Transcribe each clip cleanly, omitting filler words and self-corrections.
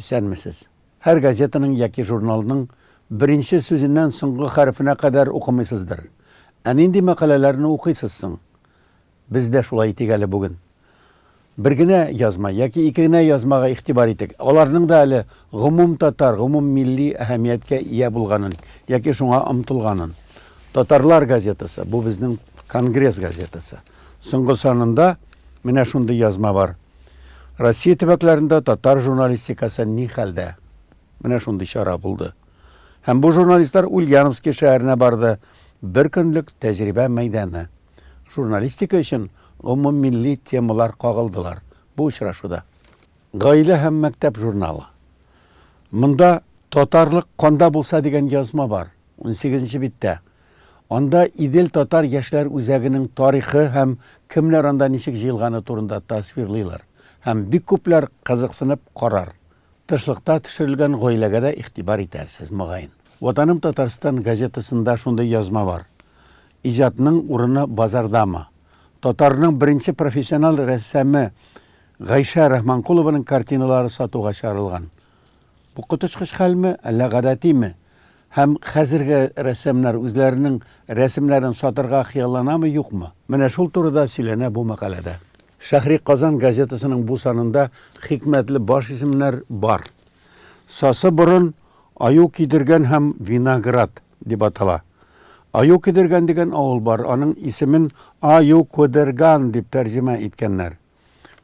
Исәнмесез. Һәр газетаның яки журналның беренче сүзеннән соңгы хәрефенә кадәр укымыйсыздыр. Ә нинди мәкаләләрне укыйсыз соң? Без дә шулай итик әле бүген. Бер генә язма яки ике генә язмага игътибар итик. Аларның да әле гомумтатар, гомуммилли әһәмияткә ия булганын яки шуңа омтылганын. Татарлар газетасы, бу безнең конгресс газетасы. Соңгы санында менә шундый язма бар. Россия төбәкләрендә татар журналистикасы ни хәлдә? Менә шундый чара булды. Һәм бу журналистлар Ульяновский шәһәренә барды. Бер көнлек тәҗрибә мәйданы. Журналистика өчен гомуммилли темалар кагылдылар бу очрашуда. Гаилә һәм мәктәп журналы. Монда Татарлык канда булса дигән язма бар, унсигезенче биттә. Анда Идел татар яшьләр үзәгенең тарихы һәм кемнәр анда ничек җыелганы турында тасвирлыйлар. Һәм бик күпләр кызыксынып карар. Тышлыкта төшерелгән гаиләгә дә игътибар итәрсез, мөгаен. Ватаным Татарстан газетасында шундый язма бар. Иҗатның урыны базардамы? Татарның беренче профессиональ рәссамы Гайшә Рахманкулованың картиналары сатуга чыгарылган. Бу коточкыч хәлме, әллә гадәтиме? Һәм хәзерге рәссамнар үзләренең рәсемнәрен сатырга хыялланамы, юкмы? Менә шул турыда сөйләнә бу мәкаләдә. Шәһри Казан газетасының бу санында хикмәтле баш исемнәр бар. Сасы борын, аю кидергән һәм виноград дип атала. Аю кидергән дигән авыл бар, аның исемен Аю Кудерган дип тәрҗемә иткәннәр.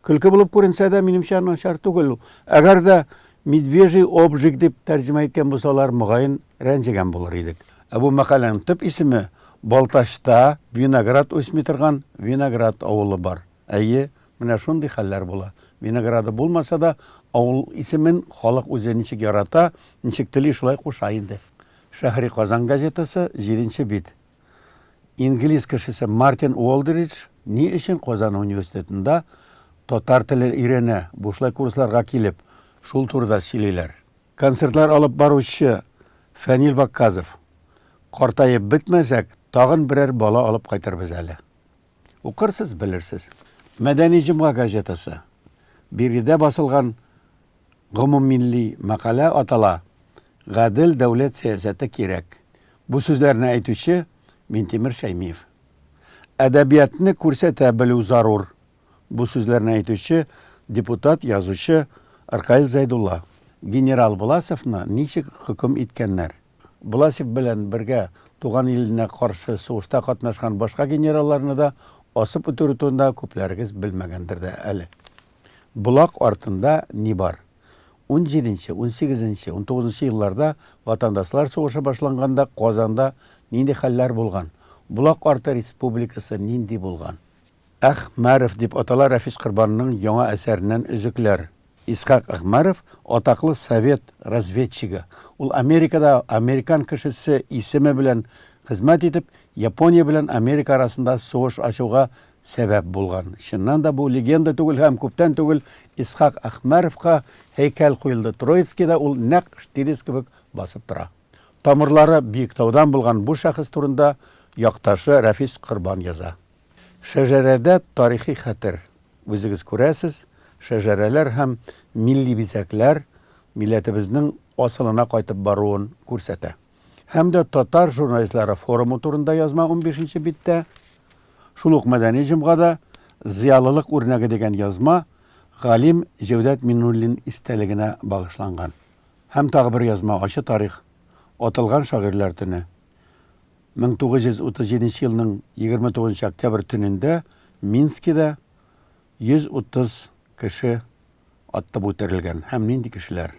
Көлке булып күренсә дә, минемчә, начар түгел ул. Әгәр дә Медвежий обжиг дип тәрҗемә иткән булсалар, мөгаен, рәнҗегән булыр идек. Ә бу мәкаләнең төп исеме Балтачта виноград үсми торган Виноград авылы бар. Әйе, менә шундый хәлләр була. Винограды булмаса да, авыл исемен халык үзе ничек ярата, ничек тели, шулай куша инде. Шәһри Казан газетасы, җиденче бит. Инглиз кешесе Мартин Уолдридж ни өчен Казан университетында татар теле өйрәнә, бушлай курсларга килеп, шул турыда сөйлиләр. Концертлар алып баручы Фәнил Вакказов, Картаеп бетмәсәк, тагын берәр бала алып кайтырбыз әле. Укырсыз, белерсез. Мәдәни җомга газетасы. Биредә басылган гомуммилли мәкалә атала, Гадел дәүләт сәясәте кирәк. Бу сүзләрне әйтүче, Минтимер Шәймиев. Әдәбиятны күрсәтә белү зарур. Бу сүзләрне әйтүче, депутат, язучы Ркаил Зәйдулла. Генерал Власовны ничек хөкем иткәннәр? Власов белән бергә туган иленә каршы сугышта катнашкан башка генералларны да асып үтерү турында күпләрегез белмәгәндер дә әле. Болак артында ни бар? Унҗиденче, унсигезенче, унтугызынчы елларда Ватандашлар сугышы башланганда Казанда нинди хәлләр булган? Болак арты республикасы нинди булган? Әхмәров дип атала Рәфис Корбанның яңа әсәреннән өзекләр. Исхак Әхмәров, атаклы совет разведчигы. Ул Америкада американ кешесе исеме белән хезмәт итеп, Япония белән Америка арасында сугыш ачуга сәбәп булган. Чыннан да бу легенда түгел һәм күптән түгел Исхак Әхмәровка һәйкәл куелды. Троицкида ул нәкъ Штирлиц кебек басып тора. Тамырлары Биектаудан булган бу шәхес турында якташы Рәфис Корбан яза. Шәҗәрәдә тарихи хәтер. Үзегез күрәсез, шәҗәрәләр һәм милли бизәкләр милләтебезнең асылына кайтып баруын күрсәтә. Һәм дә татар журналистлары форумы турында язма унбишенче биттә, шул ук Мәдәни җомгада Зыялылык үрнәге дигән язма галим Җәүдәт Миннуллин истәлегенә багышланган. Һәм тагы бер язма Ачы тарих, атылган шагыйрьләр төне. 1937 елның 29 октябрь төнендә Минскида 130 кеше атып үтерелгән. Һәм нинди кешеләр?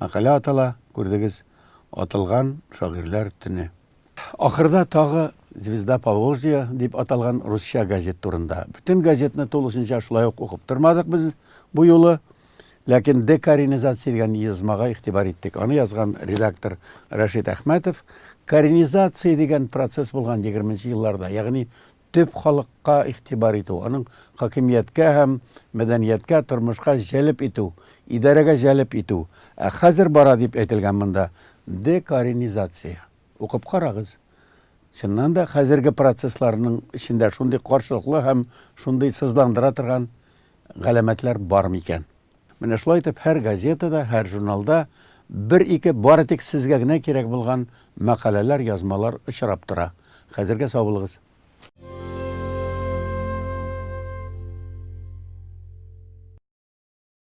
Мәкалә атала, күрдегез, атылган шагыйрьләр төне. Ахырда тагы Звезда Поволжья дип аталган русча газет турында. Бөтен газетны тулысынча шулай ук укып тормадык без бу юлы. Ләкин декоренизация дигән язмага игътибар иттек. Аны язган редактор Рәшит Әхмәтов. Коренизация дигән процесс булган егерменче елларда, ягъни төп халыкка игътибар итү, аның хакимияткә һәм мәдәнияткә, тормышка җәлеп итү, идарәгә җәлеп итү. Ә хәзер бара дип әйтелгән монда декоренизация. Укып карагыз. Чыннан да хәзерге процессларның эчендә шундый каршылыклы һәм шундый сызландыра торган галәмәтләр бар микән? Менә шулай итеп һәр газетада, һәр журналда бер-ике бары тик сезгә генә кирәк булган мәкаләләр, язмалар очрап тора. Хәзергә сау булыгыз.